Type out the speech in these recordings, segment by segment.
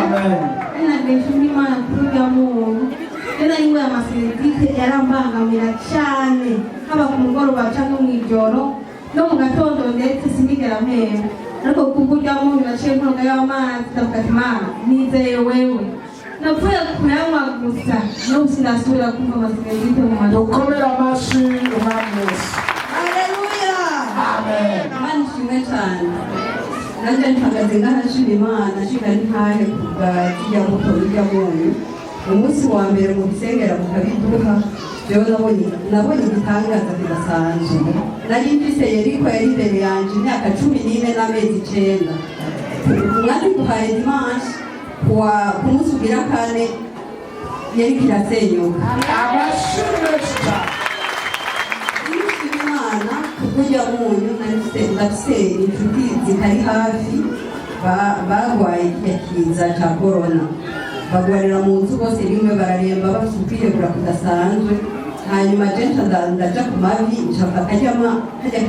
Amen. Nari nshimira Imana kuri urya muntu. Rero nari ngwaye ama sinusite, yarambangamira cyane, haba ku mugoroba cyangwa mu ijoro no mu gatondo, ndetse sinigera mpera. Ariko kubwo urya muntu naciye nkoga y'amazi, ndavuga ati: "Mana, nizeye wewe." Napfuye kuyanywa gusa, n'ubu sinasubira kumva ama sinusite mu matwi. Dukomere amashi Umwami Yesu. Haleluya! Amen. Imana ishimwe cyane. Nanjye mpagaze ngaha nshima Imana, nshinga ntahe kubwa kirya mbuto n'urya munyu. Umunsi wa mbere mu bisengera mukabiduha, jewe nabonye igitangaza kidasanzwe. Nari mfise Yeriko yari imbere yanje imyaka 14 n'amezi 9. Mwabiduhaye dimanche, kuwa ku munsi ugira kane Yeriko irasenyuka. Amashi menshi cyane. Nshima Imana kukurya munyu. Ndafise inshuti zitari hafi bagwaye kirya kiza ca korona, bagwarira mu nzu bose rimwe, bararemba, bafite ukwihebura kudasanzwe. Hanyuma je nca ndaja ku mavi, nca mfata karya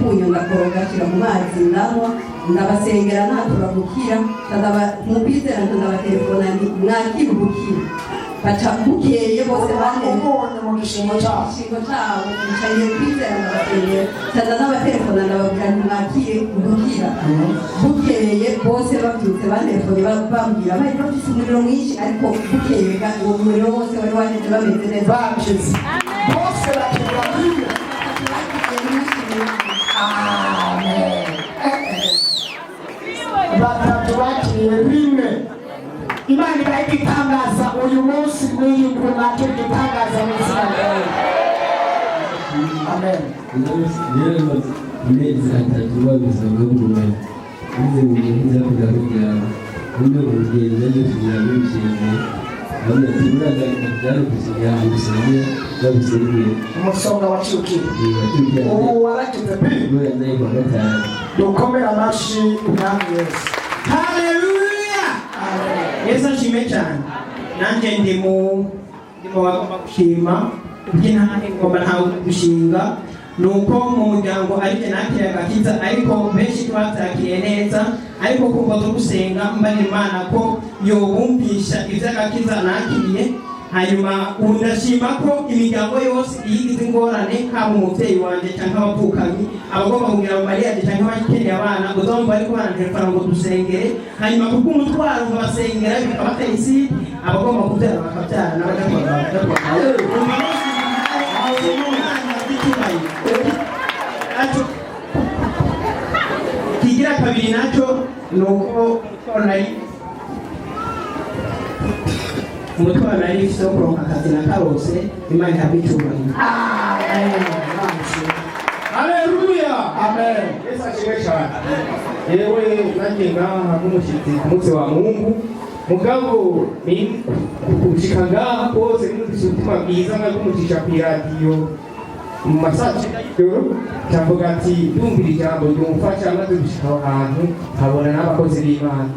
kunyu, ndakoroga, nshira mu mazi, ndanywa, ndabasengera, natura gukira. Nca mu kwizera nca ndabatelefona nti: "Mwakire ugukira." Baca bukeye bose bane Umunyu mu gishingo cyabo. Igishingo cyabo. Ncagiye kwizera, ndabasengera, ncaza n'abatelefona, ndababwira nti: "Mwakire ugukira." Bukeye bose babyutse bantelefone, bambwira bari bafise umuriro mwinshi, ariko bukeye uwo muriro wose wari waheze, bameze neza. Bakize bose, bakira rimwe. Amen. Batatu bakiriye rimwe. Imana ibahe igitangaza uyu munsi mw'iyi ndwi, mwakira igitangaza mu izina rya Yesu. Amen. Rero maze amezi 3 babisabwa kugumana bize mu gihe nza kugira undi umugenzi aje kugira ngo bishimye, bamwe ati: "Muragaruka byari gusinya gusengera babisengeye." Umusonga waciye ukira, ubu warakize pe. Guhera nayo kuwa gatanu. Dukomere amashi Umwami Yesu. Haleluya! Yesu ashime cyane. Nanjye ndi mu bagomba gushima iby'intahe. Ngomba ntawe gushinga, ni uko mu muryango aribyo nakiriye agakiza, ariko benshi ntibabyakiriye neza. Ariko kumva zo gusenga, mbarira Imana ko yobumvisha iby'agakiza nakiriye. Hanyuma ubu ndashima ko imiryango yose iyo igize ingorane, haba umubyeyi wanjye cyangwa abavukanyi, abagomba kugira ngo mariage cyangwa abakeneye abana, uzumva ariko barantelefona ngo dusengere. Hanyuma kubw'umutwaro nkabasengera, bikabatera isi, abagomba kubyara bakabyara, n'abajya kubagabo. Umwana bw'icyubahiro nacyo kigira kabiri, nacyo ni uko umutwaro nari mfise wo kuronka akazi na karose. Imana ihabwa icyubahiro. Amen. Imana ishimwe. Haleluya! Amen. Yesu ashimwe cyane. Yewe, nanjye ngaha nk'umushyitsi ku munsi wa Mungu, mugabo ni gushika ngaha kose numvise ubutumwa bwiza nk'umucisha ku iradiyo mu masaa 9 y'ijoro, ndavuga ati: "Ndumvira ijambo ryumfasha." Maze gushika aho hantu nkabona n'abakozi b'Imana.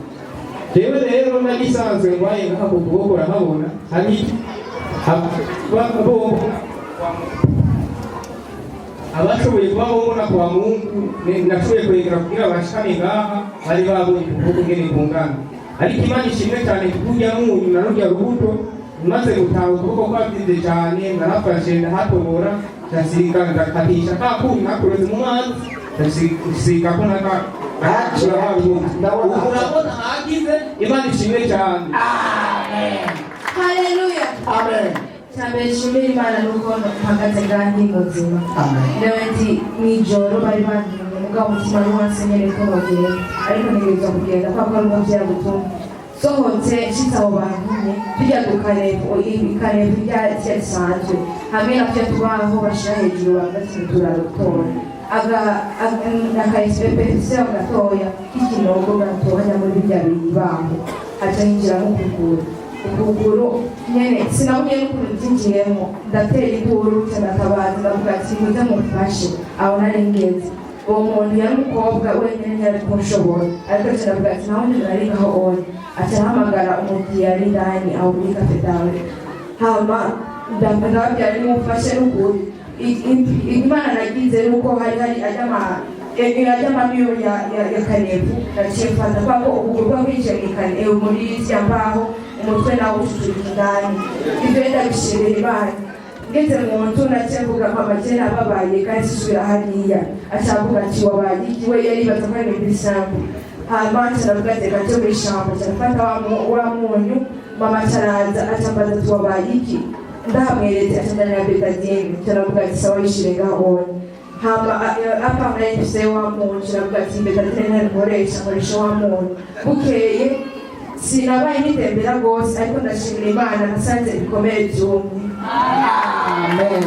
Jewe rero nari isanzwe ngwaye ngaha ku kuboko, urahabona, hari bo abashoboye kuba bobona kwa Mungu nashoboye kwegera kugira bashikane ngaha, bari babonye ukuboko ngene kungana. Ariko Imana ishimwe cyane kurya munyu na rurya rubuto. Maze gutaha, ukuboko kwavyize cyane, narafashe ndahatobora, ndasiga, ndakatisha ka kunyu nakoreze mu mazi, ndasigako naka. Ndabona. Urabona hagize. Imana ishimwe cyane. Haleluya! Amen. Cyambere nshimira Imana ni uko mpagaze ngaha ndi muzima. Amen. Rero ndi mu ijoro bari bantumye, mugabo umutima wari wanse nyene ko bagenda, ariko ntegerezwa kugenda kubera ko ari umuvyeyi agutumye. Sohotse nshitse aho bantumye, turya dukarevo, ikarevo rya risanzwe hamwe na turya tubaho bashira hejuru, bagati turarutora aka espèce gatoya k'ikinogo gatoya muri birya bibaho, haca hinjiramo ukuguru. Ukuguru nyene sinabonye n'ukuntu byinjiyemo. Ndatera induru, nca ndatabaza, ndavuga ati: "Muze mumfashe." Aho nari ngeze, uwo muntu yari umukobwa wenyine, ntiyari kunshobora, ariko aca ndavuga ati: "Naho nyine nari ngaho onye." Aca ahamagara umukiriya yari indani aho muri katedrale, hama ndababwira: "Nimumfashe n'ukuri." Imana nagize nuko hari ajya ama Irarya amamiyo ya caniveau. Naciye mfata kubera ko ukuguru kuba kwinjiye muri zya mbaho, umutwe nawo ucucurika indani. Ivyo rero ndabishimira Imana. Ngeze mu nzu, naciye mvuga: "Mama, je nababaye kandi sisubira hariya." Aca avuga ati: "Wabaye iki?" We yaribaza ko ari ibintu bisanzwe. Hama nca ndavuga ati: "Reka nje muri chambre." Nca ndafata wa munyu. Mama aca araza, aca ambaza ati: "Wabaye iki?" Ndahamweretse, aca ndanira Bétadine. Nca ndavuga ati: "Sawa, yishire ngaho." Hama apa nari mfise wa munyu, nca ndavuga ati: "Bétadine ntari nkoresha, nkoresha wa munyu." Bukeye sinabaye nitembera rwose, ariko ndashimira Imana, nasanze ibikomere byumye. Amen.